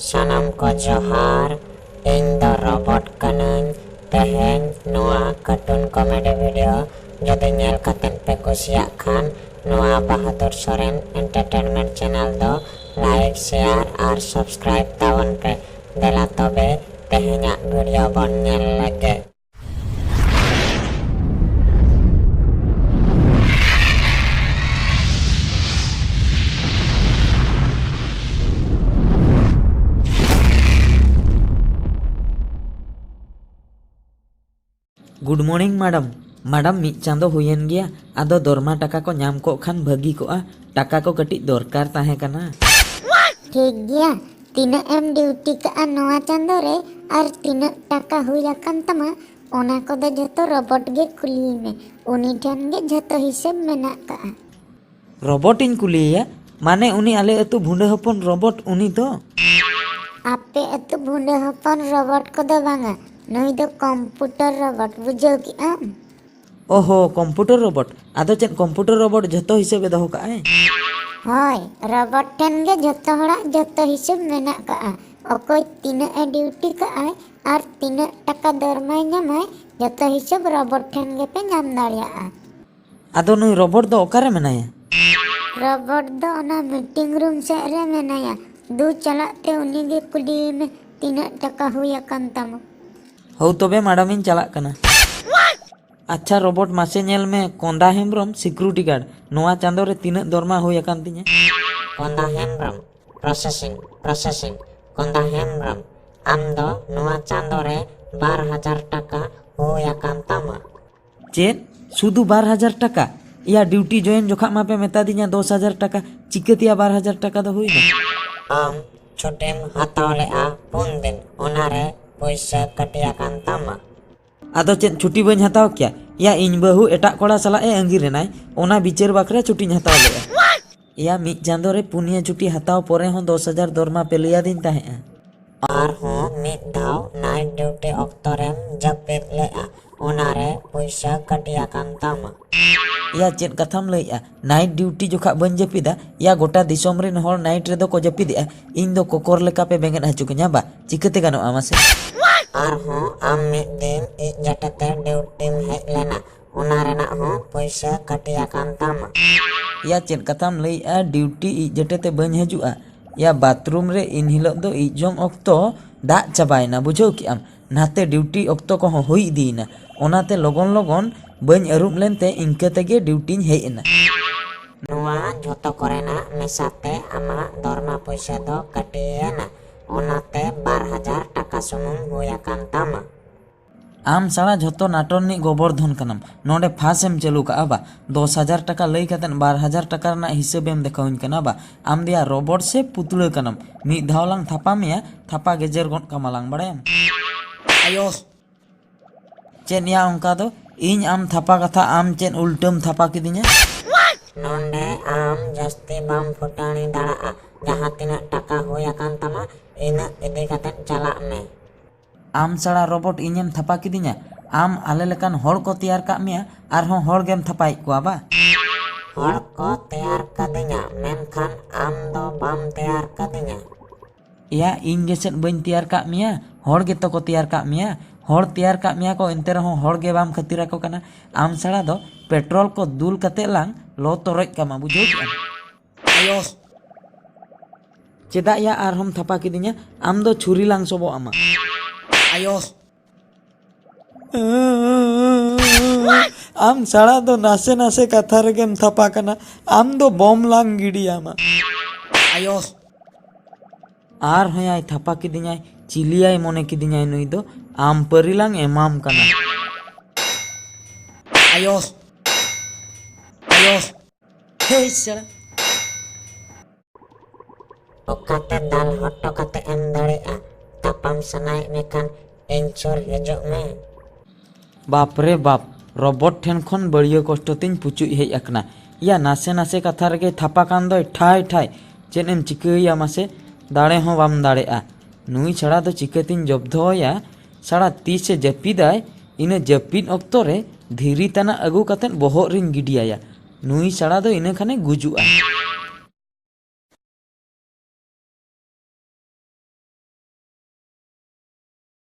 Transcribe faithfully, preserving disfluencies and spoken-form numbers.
ᱥᱟᱱᱟᱢ ᱠᱚ ᱡᱚᱦᱟᱨ, ᱤᱧ ᱫᱚ ᱨᱚᱵᱚᱴ ᱠᱟᱹᱱᱟᱹᱧ᱾ ᱛᱮᱦᱮᱧ ᱱᱚᱣᱟ ᱠᱟᱨᱴᱩᱱ ᱠᱚᱢᱮᱰᱤ ᱵᱷᱤᱰᱤᱭᱳ ᱡᱩᱫᱤ ᱧᱮᱞ ᱠᱟᱛᱮᱫ ᱯᱮ ᱠᱩᱥᱤᱭᱟᱜ ᱠᱷᱟᱱ, ᱱᱚᱣᱟ ᱵᱟᱦᱟᱫᱩᱨ ᱥᱚᱨᱮᱱ ᱮᱱᱴᱟᱨᱴᱮᱱᱢᱮᱱᱴ ᱪᱮᱱᱮᱞ ᱫᱚ ᱞᱟᱭᱤᱠ, ᱥᱮᱭᱟᱨ ᱟᱨ ᱥᱟᱵᱥᱠᱨᱟᱭᱤᱵ ᱛᱟᱵᱚᱱ ᱯᱮ᱾ ᱫᱮᱞᱟ ᱛᱚᱵᱮ ᱛᱮᱦᱮᱧᱟᱜ ᱵᱷᱤᱰᱤᱭᱳ ᱵᱚᱱ ᱧᱮᱞ ᱞᱮᱜᱮ᱾ Good morning madam. Madam, ᱢᱤᱫ ᱪᱟᱸᱫᱚ ᱦᱩᱭᱮᱱ ᱜᱮᱭᱟ, ᱟᱫᱚ ᱫᱚᱨᱢᱟ ᱴᱟᱠᱟ ᱠᱚ ᱧᱟᱢ ᱠᱚᱜ ᱠᱷᱟᱱ ᱵᱷᱟᱹᱜᱤ ᱠᱚᱜᱼᱟ, ᱴᱟᱠᱟ ᱠᱚ ᱠᱟᱹᱴᱤᱡ ᱫᱚᱨᱠᱟᱨ ᱛᱟᱦᱮᱸ ᱠᱟᱱᱟ᱾ ᱴᱷᱤᱠ ᱜᱮᱭᱟ, ᱛᱤᱱᱟᱹᱜ ᱮᱢ ᱰᱤᱭᱩᱴᱤ ᱠᱟᱜᱼᱟ ᱱᱚᱣᱟ ᱪᱟᱸᱫᱚ ᱨᱮ ᱟᱨ ᱛᱤᱱᱟᱹᱜ ᱴᱟᱠᱟ ᱦᱩᱭ ᱟᱠᱟᱱ ᱛᱟᱢᱟ, ᱚᱱᱟ ᱠᱚᱫᱚ ᱡᱷᱚᱛᱚ ᱨᱚᱵᱚᱴ ᱜᱮ ᱠᱩᱞᱤᱭᱮ ᱢᱮ, ᱩᱱᱤ ᱴᱷᱮᱱ ᱜᱮ ᱡᱷᱚᱛᱚ ᱦᱤᱥᱟᱹᱵ ᱢᱮᱱᱟᱜ ᱠᱟᱜᱼᱟ᱾ ᱨᱚᱵᱚᱴ ᱤᱧ ᱠᱩᱞᱤᱭᱮᱭᱟ? ᱢᱟᱱᱮ ᱩᱱᱤ ᱟᱞᱮ ᱟᱹᱛᱩ ᱵᱷᱩᱸᱰᱟᱹ ᱦᱚᱯᱚᱱ ᱨᱚᱵᱚᱴ ᱩᱱᱤ ᱛᱚ? ᱟᱯᱮ ᱟᱹᱛᱩ ᱵᱷᱩᱸᱰᱟᱹ ᱦᱚᱯᱚᱱ ᱨᱚᱵᱚᱴ ᱠᱚᱫᱚ ᱵᱟᱝᱟ, ᱱᱩᱭ ᱫᱚ ᱠᱚᱢᱯᱩᱴᱟᱨ ᱨᱚᱵᱚᱴ, ᱵᱩᱡᱷᱟᱹᱣ ᱠᱮᱜᱼᱟᱢ? ᱚᱦᱚ, ᱠᱚᱢᱯᱩᱴᱟᱨ ᱨᱚᱵᱚᱴ᱾ ᱟᱫᱚ ᱪᱮᱫ ᱠᱚᱢᱯᱩᱴᱟᱨ ᱨᱚᱵᱚᱴ ᱡᱷᱚᱛᱚ ᱦᱤᱥᱟᱹᱵ ᱮ ᱫᱚᱦᱚ ᱠᱟᱜᱼᱟᱭ? ᱦᱳᱭ, ᱨᱚᱵᱚᱴ ᱴᱷᱮᱱ ᱜᱮ ᱡᱷᱚᱛᱚ ᱦᱚᱲᱟᱜ ᱡᱷᱚᱛᱚ ᱦᱤᱥᱟᱹᱵ ᱢᱮᱱᱟᱜ ᱠᱟᱜᱼᱟ᱾ ᱚᱠᱚᱭ ᱛᱤᱱᱟᱹᱜ ᱮ ᱰᱤᱭᱩᱴᱤ ᱠᱟᱜᱼᱟᱭ ᱟᱨ ᱛᱤᱱᱟᱹᱜ ᱴᱟᱠᱟ ᱫᱚᱨᱢᱟᱭ ᱧᱟᱢᱟᱭ, ᱡᱷᱚᱛᱚ ᱦᱤᱥᱟᱹᱵ ᱨᱚᱵᱚᱴ ᱴᱷᱮᱱ ᱜᱮᱯᱮ ᱧᱟᱢ ᱫᱟᱲᱮᱭᱟᱜᱼᱟ᱾ ᱟᱫᱚ ᱱᱩᱭ ᱨᱚᱵᱚᱴ ᱫᱚ ᱚᱠᱟᱨᱮ ᱢᱮᱱᱟᱭᱟ? ᱨᱚᱵᱚᱴ ᱫᱚ ᱚᱱᱟ ᱢᱤᱴᱤᱝ ᱨᱩᱢ ᱥᱮᱫ ᱨᱮ ᱢᱮᱱᱟᱭᱟ᱾ ᱫᱩ ᱪᱟᱞᱟᱜ ᱛᱮ ᱩᱱᱤ ᱜᱮ ᱠᱩᱞᱤᱭᱮ ᱢᱮ, ᱛᱤᱱᱟᱹᱜ ᱴᱟᱠᱟ ᱦᱩᱭ ᱟᱠᱟᱱ ᱛᱟᱢᱟ᱾ ᱦᱳ ᱛᱚᱵᱮ ᱢᱮᱰᱟᱢ, ᱤᱧ ᱪᱟᱞᱟᱜ ᱠᱟᱱᱟ᱾ ᱟᱪᱪᱷᱟ ᱨᱚᱵᱚᱴ, ᱢᱟᱥᱮ ᱧᱮᱞ ᱢᱮ, ᱠᱚᱸᱫᱟ ᱦᱮᱢᱵᱨᱚᱢ, ᱥᱤᱠᱩᱨᱤᱴᱤ ᱜᱟᱨᱰ, ᱱᱚᱣᱟ ᱪᱟᱸᱫᱚ ᱨᱮ ᱛᱤᱱᱟᱹᱜ ᱫᱚᱨᱢᱟ ᱦᱩᱭ ᱟᱠᱟᱱ ᱛᱤᱧᱟᱹ? ᱠᱚᱸᱫᱟ ᱦᱮᱢᱵᱨᱚᱢ, ᱯᱨᱚᱥᱮᱥᱤᱝ, ᱯᱨᱚᱥᱮᱥᱤᱝ᱾ ᱠᱚᱸᱫᱟ ᱦᱮᱢᱵᱨᱚᱢ, ᱟᱢ ᱫᱚ ᱱᱚᱣᱟ ᱪᱟᱸᱫᱚ ᱨᱮ ᱵᱟᱨ ᱦᱟᱡᱟᱨ ᱴᱟᱠᱟ ᱦᱩᱭ ᱟᱠᱟᱱ ᱛᱟᱢᱟ᱾ ᱪᱮᱫ? ᱥᱩᱫᱷᱩ ᱵᱟᱨ ᱦᱟᱡᱟᱨ ᱴᱟᱠᱟ? ᱤᱭᱟ, ᱰᱤᱭᱩᱴᱤ ᱡᱚᱭᱮᱱ ᱡᱚᱠᱷᱟᱜ ᱢᱟᱯᱮ ᱢᱮᱛᱟ ᱫᱤᱧᱟ ᱫᱚᱥ ᱦᱟᱡᱟᱨ ᱴᱟᱠᱟ, ᱪᱤᱠᱟᱹᱛᱮᱭᱟ ᱵᱟᱨ ᱦᱟᱡᱟᱨ ᱴᱟᱠᱟ ᱫᱚ ᱦᱩᱭᱱᱟ? ᱟᱢ ᱪᱷᱩᱴᱤᱢ ᱦᱟᱛᱟᱣ ᱞᱮᱜᱼᱟ ᱯᱩᱱ ᱫᱤᱱ, ᱚᱱᱟᱨᱮ ᱯᱩᱭᱥᱟᱹ ᱠᱟᱹᱴᱤ ᱟᱠᱟᱱ ᱛᱟᱢᱟ᱾ ᱟᱫᱚ ᱪᱮᱫ ᱪᱷᱩᱴᱤ ᱵᱟᱹᱧ ᱦᱟᱛᱟᱣ ᱠᱮᱭᱟ? ᱭᱟ, ᱤᱧ ᱵᱟᱹᱦᱩ ᱮᱴᱟᱜ ᱠᱚᱲᱟ ᱥᱟᱞᱟᱜ ᱮ ᱟᱺᱜᱤᱨ ᱮᱱᱟᱭ, ᱚᱱᱟ ᱵᱤᱪᱟᱹᱨ ᱵᱟᱠᱷᱨᱟ ᱪᱷᱩᱴᱤᱧ ᱦᱟᱛᱟᱣ ᱞᱮᱜᱼᱟ᱾ ᱭᱟ, ᱢᱤᱫ ᱪᱟᱸᱫᱚ ᱨᱮ ᱯᱩᱱᱭᱟᱹ ᱪᱷᱩᱴᱤ ᱦᱟᱛᱟᱣ ᱯᱚᱨᱮ ᱦᱚᱸ ᱫᱚᱥ ᱦᱟᱡᱟᱨ ᱫᱚᱨᱢᱟ ᱯᱮ ᱞᱟᱹᱭ ᱟᱹᱫᱤᱧ ᱛᱟᱦᱮᱸᱜᱼᱟ᱾ ᱟᱨᱦᱚᱸ ᱢᱤᱫ ᱫᱷᱟᱣ ᱱᱟᱭᱤᱴ ᱰᱤᱭᱩᱴᱤ ᱚᱠᱛᱚ ᱨᱮᱢ ᱡᱟᱹᱯᱤᱫ ᱞᱮᱜᱼᱟ, ᱚᱱᱟᱨᱮ ᱯᱩᱭᱥᱟᱹ ᱠᱟᱹᱴᱤ ᱟᱠᱟᱱ ᱛᱟᱢᱟ᱾ ᱭᱟ, ᱪᱮᱫ ᱠᱟᱛᱷᱟᱢ ᱞᱟᱹᱭᱮᱜᱼᱟ? ᱱᱟᱭᱤᱴ ᱰᱤᱭᱩᱴᱤ ᱡᱚᱠᱷᱟ ᱵᱟᱹᱧ ᱡᱟᱹᱯᱤᱫᱟ? ᱭᱟ, ᱜᱚᱴᱟ ᱫᱤᱥᱚᱢ ᱨᱤᱱ ᱦᱚᱲ ᱱᱟᱭᱤᱴ ᱨᱮᱫᱚ ᱠᱚ ᱡᱟᱹᱯᱤᱫᱮᱜᱼᱟ, ᱤᱧ ᱫᱚ ᱠᱚᱠᱚᱨ ᱞᱮᱠᱟ ᱯᱮ ᱵᱮᱸᱜᱮᱫ ᱦᱚᱪᱚ ᱠᱤᱧᱟ ᱵᱟ? ᱪᱤᱠᱟᱹᱛᱮ ᱜᱟᱱᱚᱜᱼᱟ ᱢᱟᱥᱮ? ᱟᱨᱦᱚᱸ ᱟᱢ ᱢᱤᱫ ᱫᱤᱱ ᱤᱡ ᱡᱮᱴᱮᱛᱮ ᱰᱤᱭᱩᱴᱤᱢ ᱦᱮᱡ ᱞᱮᱱᱟ, ᱚᱱᱟ ᱨᱮᱱᱟᱜ ᱦᱚᱸ ᱯᱩᱭᱥᱟᱹ ᱠᱟᱹᱴᱤ ᱟᱠᱟᱱ ᱛᱟᱢᱟ᱾ ᱭᱟ, ᱪᱮᱫ ᱠᱟᱛᱷᱟᱢ ᱞᱟᱹᱭᱮᱜᱼᱟ? ᱰᱤᱭᱩᱴᱤ ᱤᱡ ᱡᱮᱴᱮᱛᱮ ᱵᱟᱹᱧ ᱦᱤᱡᱩᱜᱼᱟ? ᱭᱟ, ᱵᱟᱛᱷᱨᱩᱢ ᱨᱮ ᱤᱱ ᱦᱤᱞᱳᱜ ᱫᱚ ᱤᱡ ᱡᱚᱝ ᱚᱠᱛᱚ ᱫᱟᱜ ᱪᱟᱵᱟᱭᱮᱱᱟ, ᱵᱩᱡᱷᱟᱹᱣ ᱠᱮᱜᱼᱟᱢ? ᱱᱟᱛᱮ ᱰᱤᱭᱩᱴᱤ ᱚᱠᱛᱚ ᱠᱚᱦᱚᱸ ᱦᱩᱭ ᱤᱫᱤᱭᱮᱱᱟ, ᱚᱱᱟᱛᱮ ᱞᱚᱜᱚᱱ ᱞᱚᱜᱚᱱ ᱵᱟᱹᱧ ᱟᱹᱨᱩᱵ ᱞᱮᱱᱛᱮ ᱤᱱᱠᱟᱹ ᱛᱮᱜᱮ ᱰᱤᱭᱩᱴᱤᱧ ᱦᱮᱡ ᱮᱱᱟ᱾ ᱱᱚᱣᱟ ᱡᱷᱚᱛᱚ ᱠᱚᱨᱮᱱᱟᱜ ᱢᱮᱥᱟᱛᱮ ᱟᱢᱟᱜ ᱫᱚᱨᱢᱟ ᱯᱩᱭᱥᱟᱹ ᱫᱚ ᱠᱟᱹᱴᱤᱭᱮᱱᱟ, ᱚᱱᱟᱛᱮ ᱵᱟᱨ ᱦᱟᱡᱟᱨ ᱴᱟᱠᱟ ᱥᱩᱢᱩᱝ ᱦᱩᱭ ᱟᱠᱟᱱ ᱛᱟᱢᱟ᱾ ᱟᱢ ᱥᱟᱲᱟ ᱡᱷᱚᱛᱚ ᱱᱟᱴᱚᱱ ᱨᱤᱱᱤᱡ ᱜᱚᱵᱚᱨᱫᱷᱚᱱ ᱠᱟᱱᱟᱢ᱾ ᱱᱚᱰᱮ ᱯᱷᱟᱥ ᱮᱢ ᱪᱟᱹᱞᱩ ᱠᱟᱜᱼᱟ ᱵᱟ? ᱫᱚᱥ ᱦᱟᱡᱟᱨ ᱴᱟᱠᱟ ᱞᱟᱹᱭ ᱠᱟᱛᱮᱫ ᱵᱟᱨ ᱦᱟᱡᱟᱨ ᱴᱟᱠᱟ ᱨᱮᱱᱟᱜ ᱦᱤᱥᱟᱹᱵ ᱮᱢ ᱫᱮᱠᱷᱟᱣᱟᱹᱧ ᱠᱟᱱᱟ ᱵᱟ? ᱟᱢ ᱫᱚᱭᱟ ᱨᱚᱵᱚᱴ ᱥᱮ ᱯᱩᱛᱲᱟᱹ ᱠᱟᱱᱟᱢ? ᱢᱤᱫ ᱫᱷᱟᱣ ᱞᱟᱝ ᱛᱷᱟᱯᱟ ᱢᱮᱭᱟ, ᱛᱷᱟᱯᱟ ᱜᱮᱡᱮᱨ ᱜᱚᱫ ᱠᱟᱢᱟ ᱞᱟᱝ, ᱵᱟᱲᱟᱭᱟᱢ? ᱟᱭᱳᱥ᱾ ᱪᱮᱫ ᱭᱟ ᱚᱱᱠᱟ ᱫᱚ? ᱤᱧ ᱟᱢ ᱛᱷᱟᱯᱟ ᱠᱟᱛᱷᱟ, ᱟᱢ ᱪᱮᱫ ᱩᱞᱴᱟᱹᱢ ᱛᱷᱟᱯᱟ ᱠᱤᱫᱤᱧᱟ? ᱱᱚᱰᱮ ᱟᱢ ᱡᱟᱹᱥᱛᱤ ᱵᱟᱢ ᱯᱷᱩᱴᱟᱹᱱᱤ ᱫᱟᱲᱮᱭᱟᱜᱼᱟ᱾ ᱡᱟᱦᱟᱸ ᱛᱤᱱᱟᱹᱜ ᱴᱟᱠᱟ ᱦᱩᱭ ᱟᱠᱟᱱ ᱛᱟᱢᱟ, ᱤᱱᱟᱹᱜ ᱤᱫᱤ ᱠᱟᱛᱮᱫ ᱪᱟᱞᱟᱜ ᱢᱮ᱾ ᱟᱢ ᱥᱟᱲᱟ ᱨᱚᱵᱚᱴ ᱤᱧᱮᱢ ᱛᱷᱟᱯᱟ ᱠᱤᱫᱤᱧᱟ? ᱟᱢ ᱟᱞᱮ ᱞᱮᱠᱟᱱ ᱦᱚᱲ ᱠᱚ ᱛᱮᱭᱟᱨ ᱠᱟᱜ ᱢᱮᱭᱟ, ᱟᱨᱦᱚᱸ ᱦᱚᱲ ᱜᱮᱢ ᱛᱷᱟᱯᱟᱭᱮᱫ ᱠᱚᱣᱟ ᱵᱟ? ᱦᱚᱲ ᱠᱚ ᱛᱮᱭᱟᱨ ᱠᱟᱫᱤᱧᱟ, ᱢᱮᱱᱠᱷᱟᱱ ᱟᱢ ᱫᱚ ᱵᱟᱢ ᱛᱮᱭᱟᱨ ᱠᱟᱫᱤᱧᱟ᱾ ᱮᱭᱟ, ᱤᱧ ᱜᱮ ᱪᱮᱫ ᱵᱟᱹᱧ ᱛᱮᱭᱟᱨ ᱠᱟᱜ ᱢᱮᱭᱟ? ᱦᱚᱲ ᱜᱮᱛᱚ ᱠᱚ ᱛᱮᱭᱟᱨ ᱠᱟᱜ ᱢᱮᱭᱟ᱾ ᱦᱚᱲ ᱛᱮᱭᱟᱨ ᱠᱟᱜ ᱢᱮᱭᱟ ᱠᱚ, ᱮᱱᱛᱮ ᱨᱮᱦᱚᱸ ᱦᱚᱲ ᱜᱮ ᱵᱟᱢ ᱠᱷᱟᱹᱛᱤᱨ ᱟᱠᱚ ᱠᱟᱱᱟ᱾ ᱟᱢ ᱥᱟᱲᱟ ᱫᱚ ᱯᱮᱴᱨᱳᱞ ᱠᱚ ᱫᱩᱞ ᱠᱟᱛᱮ ᱞᱟᱝ ᱞᱚ ᱛᱚᱨᱚᱡ ᱠᱟᱢᱟ, ᱵᱩᱡᱷᱟᱹᱣ ᱠᱮᱜᱼᱟᱢ? ᱟᱭᱳᱥ᱾ ᱪᱮᱫᱟᱜ ᱭᱟ ᱟᱨᱦᱚᱸᱢ ᱛᱷᱟᱯᱟ ᱠᱤᱫᱤᱧᱟ? ᱟᱢ ᱫᱚ ᱪᱷᱩᱨᱤ ᱞᱟᱝ ᱥᱚᱵᱚᱜ ᱟᱢᱟ᱾ ᱟᱭᱳᱥ᱾ ᱟᱢ ᱥᱟᱲᱟ ᱫᱚ ᱱᱟᱥᱮ ᱱᱟᱥᱮ ᱠᱟᱛᱷᱟ ᱨᱮᱜᱮᱢ ᱛᱷᱟᱯᱟ ᱠᱟᱱᱟ᱾ ᱟᱢ ᱫᱚ ᱵᱚᱢ ᱞᱟᱝ ᱜᱤᱰᱤᱭᱟᱢᱟ᱾ ᱟᱭᱳᱥ᱾ ᱟᱨ ᱦᱚᱸᱭᱟᱭ ᱛᱷᱟᱯᱟ ᱠᱤᱫᱤᱧᱟᱭ, ᱪᱤᱞᱤᱭᱟᱭ ᱢᱚᱱᱮ ᱠᱤᱫᱤᱧᱟᱭ ᱱᱩᱭ ᱫᱚ, ᱟᱢ ᱯᱟᱹᱨᱤ ᱞᱟᱝ ᱮᱢᱟᱢ ᱠᱟᱱᱟ᱾ ᱟᱭᱳᱥ᱾ ᱟᱭᱳᱥ᱾ ᱦᱮᱭ ᱥᱟᱲᱟ᱾ ᱚᱠᱟᱛᱮ ᱫᱟᱞ ᱦᱚᱴᱚ ᱠᱟᱛᱮ ᱮᱢ ᱫᱟᱲᱮᱭᱟᱜᱼᱟ? ᱛᱟᱯᱟᱢ ᱥᱟᱱᱟᱭᱮᱫ ᱢᱮᱠᱷᱟᱱ ᱤᱧ ᱥᱩᱨ ᱦᱤᱡᱩᱜ ᱢᱮ᱾ ᱵᱟᱯ ᱨᱮ ᱵᱟᱯ, ᱨᱚᱵᱚᱴ ᱴᱷᱮᱱ ᱠᱷᱚᱱ ᱵᱟᱹᱲᱤᱭᱟᱹ ᱠᱚᱥᱴᱚ ᱛᱤᱧ ᱯᱩᱪᱩᱡ ᱦᱮᱡ ᱟᱠᱟᱱᱟ᱾ ᱭᱟ, ᱱᱟᱥᱮ ᱱᱟᱥᱮ ᱠᱟᱛᱷᱟ ᱨᱮᱜᱮ ᱛᱷᱟᱯᱟ ᱠᱟᱱ ᱫᱚᱭ ᱴᱷᱟᱭ ᱴᱷᱟᱭ᱾ ᱪᱮᱫ ᱮᱢ ᱪᱤᱠᱟᱹᱭᱮᱭᱟ ᱢᱟᱥᱮ? ᱫᱟᱲᱮ ᱦᱚᱸ ᱵᱟᱢ ᱫᱟᱲᱮᱜᱼᱟ᱾ ᱱᱩᱭ ᱪᱷᱟᱲᱟ ᱫᱚ ᱪᱤᱠᱟᱹᱛᱤᱧ ᱡᱚᱵᱫᱷᱚᱭᱟ? ᱥᱟᱲᱟ ᱛᱤᱥᱮ ᱡᱟᱹᱯᱤᱫᱟᱭ, ᱤᱱᱟᱹ ᱡᱟᱹᱯᱤᱫ ᱚᱠᱛᱚ ᱨᱮ ᱫᱷᱤᱨᱤ ᱛᱟᱱᱟᱜ ᱟᱹᱜᱩ ᱠᱟᱛᱮᱫ ᱵᱚᱦᱚᱜ ᱨᱤᱧ ᱜᱤᱰᱤᱭᱟᱭᱟ᱾ ᱱᱩᱭ ᱪᱷᱟᱲᱟ ᱫᱚ ᱤᱱᱟᱹ ᱠᱷᱟᱱᱮ ᱜᱩᱡᱩᱜᱼᱟ᱾